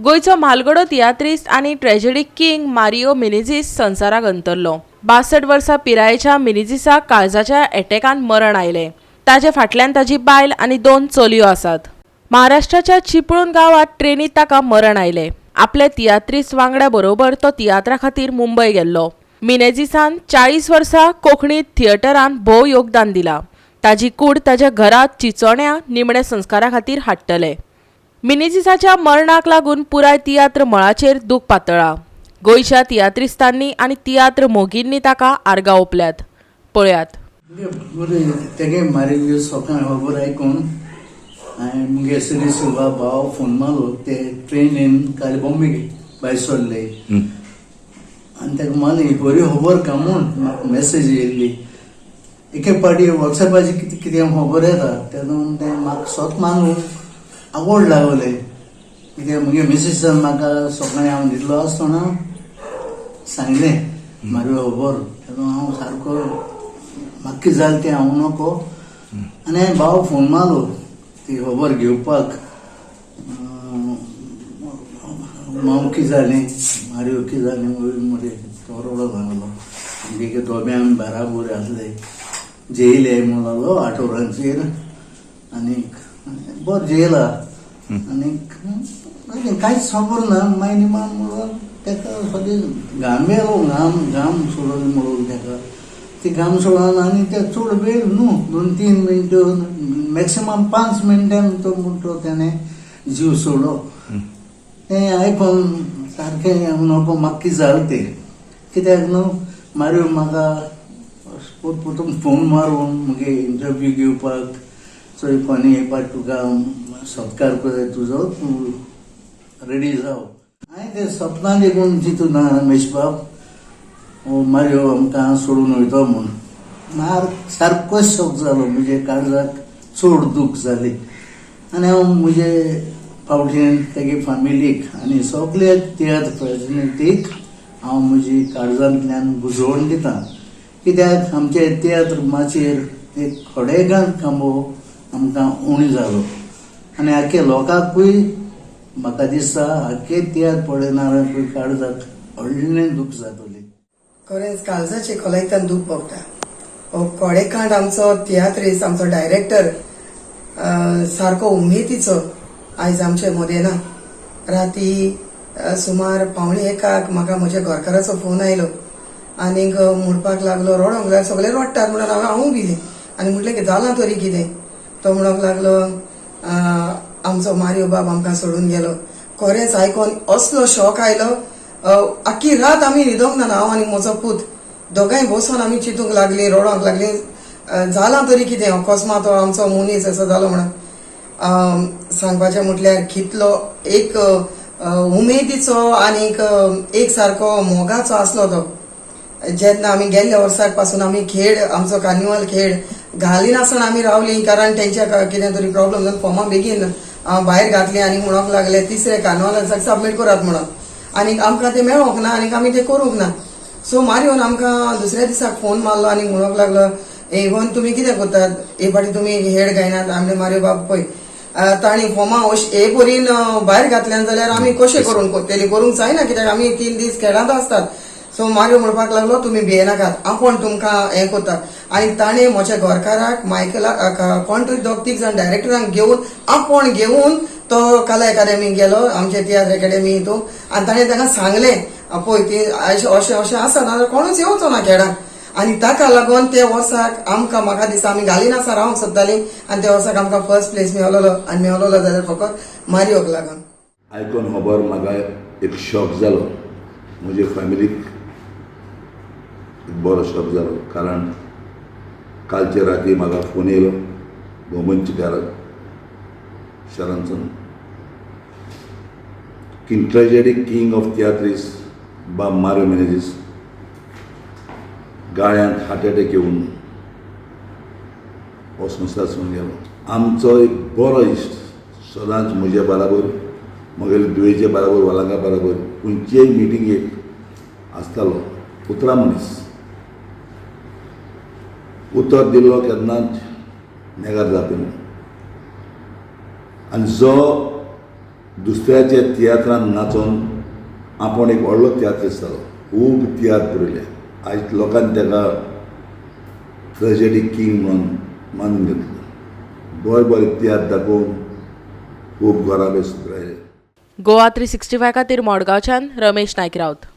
गोंयचो म्हालगडो तियात्रिस्त आनी tragedy king Mario Menezes संवसाराक अंतरलो. 62 वर्सां पिरायेच्या मिनेझीसाक काळजाच्या अटॅकान मरण आयलें. ताचे फाटल्यान ताजी बायल आनी 2 चलयो आसात. महाराष्ट्राच्या चिपळूण गांवांत ट्रेनीत ताका मरण आयलें. आपल्या तियात्रिस्त वांगड्या बरोबर तो तियात्रा खातीर मुंबय गेल्लो. मिनेझीसान 40 वर्सां कोंकणी थिएटरान भोव योगदान दिलां. ताजी कूड ताच्या घरांत चिचोण्या निमण्या संस्कारा खातीर हाडटले. मिनेझीसाच्या मरणाक लागून पुराय तियात्र मळाचेर दूख पातळ्ळां. गोंयच्या तियात्रिस्तांनी आनी तियात्र मोगींनी ताका आर्गां ओंपल्यात. पळयात. तेगे मारिल्ल्यो सकाळ खबर आयकून हांवें मुगे श्री सिल्वा भाव फोन मारलो. ते ट्रेनीन काल बॉम्बे भायर सरले आनी ताका मारली बरी खबर का म्हूण म्हाका मॅसेज येयल्ली. एके पाटी वॉट्सॅपाचेर कितें कितें खबर येता तेदोन तें म्हाका स्वत मानूंक आवड लागलें. कित्याक मुगे मिसीसान म्हाका सकाळीं हांव न्हिदलो आसतना सांगलें मारियो खबर. तेदोन हांव सारको म्हाका कितें जालें तें हांव नको. आनी हांवें भाव फोन मारलो ती खबर घेवपाक. माव कितें जालें, मारियो कितें जालें मरे तो रडोंक लागलो. आमगे दोगांय आमी बाराबोर आसले, जेयले म्हणून लागलो 8 वरांचेर आनी बरें जेयला आनी कांयच खबर ना. मागीर निमाण म्हणून ताका सगळें घाम येयलो, घाम घाम सोडलो म्हणून ताका ती घाम सोडून आनी ते चड वेळ न्हू 2-3 मिनटां मॅक्सिमम 5 मिनटां तो म्हणटो तेणें जीव सोडलो. तें आयकून सारकें नको म्हाका कितें जालें तें. कित्याक न्हू मारियो म्हाका परतून फोन मारून मुगे इंटरव्यू घेवपाक चोय कोणी येवपाक तुका सत्कार करता तुजो, तूं रेडी जाव. हांवें तें सपनां देखून चिंतूं ना रमेश बाब हो मारियो आमकां सोडून वयतो म्हूण. मार सारको शॉक जालो, म्हजे काळजाक चड दूख जाली. आनी हांव म्हजे फावटीन तेगे फामिलीक आनी सगळे तियात्र फ्रेटर्निटीक हांव म्हजी काळजांतल्यान बुजवण दिता. कित्याक आमचे तियात्र माचयेर एक खडेगांठ खांबो आमकां उणी जालो आनी आख्खे लोकांकूय म्हाका दिसता आख्खे तियात्र पळयणाऱ्यांकूय काळजाक व्हडलें दूख जातलें. खरेंच काळजाचे खोलायतान दूख भोगता. हो कोडेकांड आमचो तियात्रिस्त, आमचो डायरेक्टर सारको उमेदीचो आयज आमचे मदें ना. राती सुमार 12:45 म्हाका म्हज्या घरकाराचो फोन आयलो आनीक म्हणपाक लागलो रडोंक जाय, सगळे रडटात म्हणून हांवूय भिलें आनी म्हटलें की जालां तरी कितें. तो म्हणूंक लागलो आमचो मारियो बाब आमकां सोडून गेलो. खरेंच आयकोन असलो शॉक आयलो. आख्खी रात आमी न्हिदोंक ना, हांव आनी म्हजो पूत दोगांय बसून आमी चिंतूंक लागलीं, रडोंक लागलीं, जालां तरी कितें, अकस्मात हो आमचो मनीस असो जालो म्हणून. सांगपाचें म्हटल्यार कितलो एक उमेदीचो आनीक एक सारको मोगाचो आसलो तो. जेन्ना आमी गेल्ल्या वर्साक पासून आमी खेळ आमचो कार्निवल खेळ घालिनासतना आमी रावली, कारण तेंच्या कितें तरी प्रॉब्लम जावन फॉर्मां बेगीन भायर घातली आनी म्हणूंक लागले तिसरे कार्निवलाक सबमीट करात म्हणून. आनी आमकां तें मेळोंक ना आनी आमी तें करूंक ना. सो मारियोन आमकां दुसऱ्या दिसाक फोन मारलो आनी म्हणूंक लागलो इवन तुमी कितें करतात, हे फाटी तुमी हेड गायनात. आमले मारियो बाब पळय तांणी फॉर्मां हे परीन भायर घातल्यान जाल्यार आमी कशें करून करतली, करूंक जायना कित्याक आमी 3 दीस खेळांत आसतात. सो मारियो म्हणपाक लागलो तुमी भियेनाकात, आपूण तुमकां हें करता. आनी ताणें म्हज्या घरकाराक मायकला कोण तरी 2-3 जाण डायरेक्टरांक घेवन आपूण घेवन तो कला एकाडेमीक गेलो, आमचे तियात्र एकाडेमी हितून. आनी ताणें तांकां सांगलें पळय ती अशें अशें अशें आसा नाजाल्यार कोणूच येवचो ना खेळाक. आनी ताका लागून ते वर्साक आमकां म्हाका दिसता आमी घालिनासतना रावंक सोदतालीं आनी त्या वर्साक आमकां फर्स्ट प्लेस मेळलोलो आनी मेळलोलो जाल्यार फकत मारियोक लागून. आयकोन खबर म्हाका एक शॉक जालो, म्हजे फॅमिलीक एक बरो शॉक जालो. कारण कालचे राती म्हाका फोन येयलो गोमंतची घरात शहरांतसून की ट्रेजेडी किंग ऑफ तियात्रीस बाब मारियो मिनेझीस गाळ्यांत हार्ट अटॅक येवन हो संवसार सोडून गेलो. आमचो एक बरो इश्ट, सदांच म्हजे बराबर, म्हगेले धुवेचे बराबर, वलांगा बराबर खंयचेय मिटिंगेक आसतालो. उतरां मनीस, उतर दिल्लो केन्नाच नेगार जावपी न्हू. आनी जो दुसऱ्याच्या तियात्रान नाचोन आपूण एक व्हडलो तियात्रिस्त जालो. खूब तियात्र बरयले. आयज लोकांनी ताका ट्रेजडी किंग म्हणून मानून घेतलो. बरे बरे तियात्र दाखोवन खूब घराबे सुदरायले. गोवा 365 खातीर मडगांवच्यान रमेश नायक राऊत.